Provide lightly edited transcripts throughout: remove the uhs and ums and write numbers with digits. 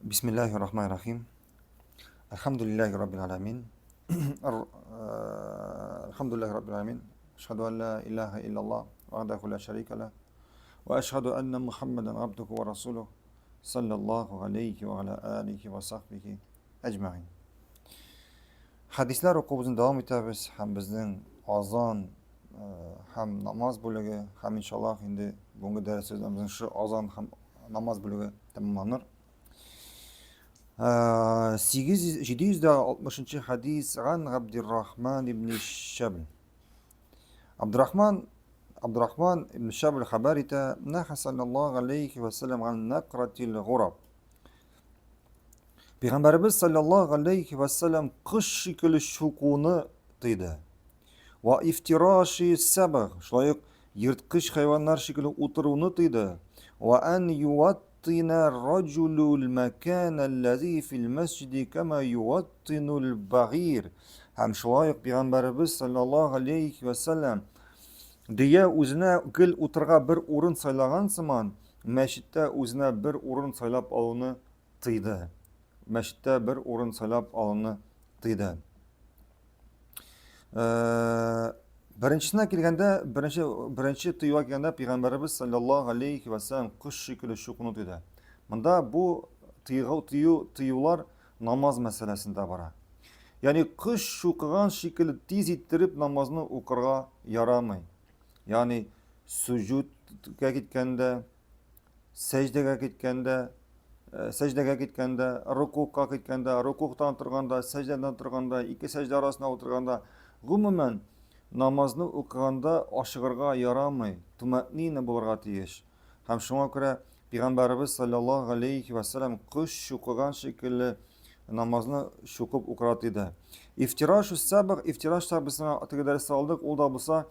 Бисмиллахи рахмани рахим. Әлхәмдүлилләһи раббил аламин. Әлхәмдүлилләһи раббил аламин. Ашһаду ан ла илаһа иллаллаһ вахдаху ла шарика ла. Ва ашһаду анна Мухаммадан абдуху ва расулух саллаллаху алейхи ва аля алихи ва сахбихи әҗмәгин. Хәдисләр укуыбызны дәвам итәбез һәм безнең азан һәм намаз бүлеге һәм иншаллаһ инде бүгенге дәресебездә безнең шушы азан һәм намаз бүлеге тәмамланыр. 760 хәдис ган Габдиррахман ибн Шабл. Абдурахман Абдурахман ибн Шабл хәбәр итә, Наха саллаллаху алейхи ва саллям ган накратил гураб. Пәйгамбәребез саллаллаху алейхи ва саллям кыш шикелле чукуны тыйды. Ва ифтираши сабаг, шулай ук ерткыч хайваннар шикелле утыруны тыйды. Ва ан юваттина раджулул макан аллази фил масҗиди кама юваттинул багир. Һәм шулай ук пәйгамбәребез саллаллаху алейхи ва саллям дөя үзенә гел утырга бер урын сайлаган сыман, мәчеттә үзенә бер урын сайлап алуны тыйды. Мәчеттә бер урын сайлап алуны тыйды. Э, беренчесенә килгәндә, беренче беренче тыюга килгәндә пәйгамбәребез саллаллаһу алейхи ва саллям кош шикелле чукыну тыйды. Монда бу тыйгау тыю тыюлар намаз мәсьәләсендә бара. Ягъни кош чукыган шикелле тиз иттереп намазны укырга ярамый. Ягъни суҗудка киткәндә, сәҗдәгә киткәндә, э, сәҗдәгә киткәндә, рукугка киткәндә, рукугтан торганда, сәҗдәдән торганда, ике сәҗдә арасында утырганда, гомумән, намазны укыганда ашыгырга ярамый, тумәнина булырга тиеш. Һәм шуңа күрә Пәйгамбәребез саллаллаһу алейхи ва саллям кош чукыган шикелле намазны чукып укыра диде. Ифтирашу сабак, ифтираш та без теге дәрестә алдык, ул да булса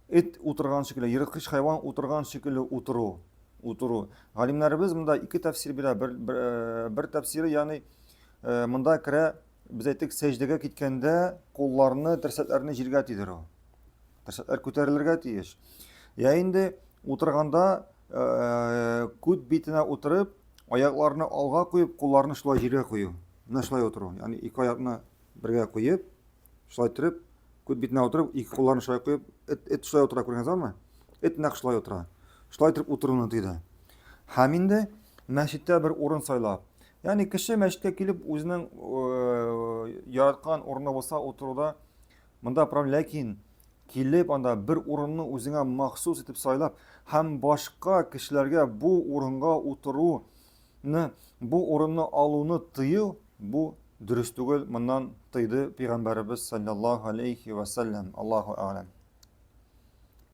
эт утырган шикелле, ерткыч хайван утырган шикелле утыру. Утыру. Галимнәребез монда ике тәфсир бирә. Бер, бер, э, бер тәфсире, ягъни э, монда керә, без әйттек, сәҗдәгә киткәндә кулларны, терсәкләрне җиргә тидерү. Терсәкләр күтәрелергә тиеш. Я инде утырганда э, күт битенә утырып, аякларны алга куеп, кулларны шулай җиргә кую. Менә шулай утыру. Ягъни ике аякны бергә куеп, шулай торып, күт битенә утырып, ике кулларын шулай куеп, эт, эт шулай утыра күргәнегез бармы? Эт нәкъ шулай утыра. Шулай торып утыруны тыйды. Һәм инде мәчеттә бер урын сайлап. Ягъни кеше мәчеткә килеп үзенең э, яраткан урыны булса утыруда монда проблем, ләкин килеп анда бер урынны үзеңә махсус итеп сайлап һәм башка кешеләргә бу урынга утыру ны, бу урынны алуны тыю, бу дөрес түгел, моннан тыйды пәйгамбәребез саллаллаһу алейхи ва саллям. Аллаһу әгъләм.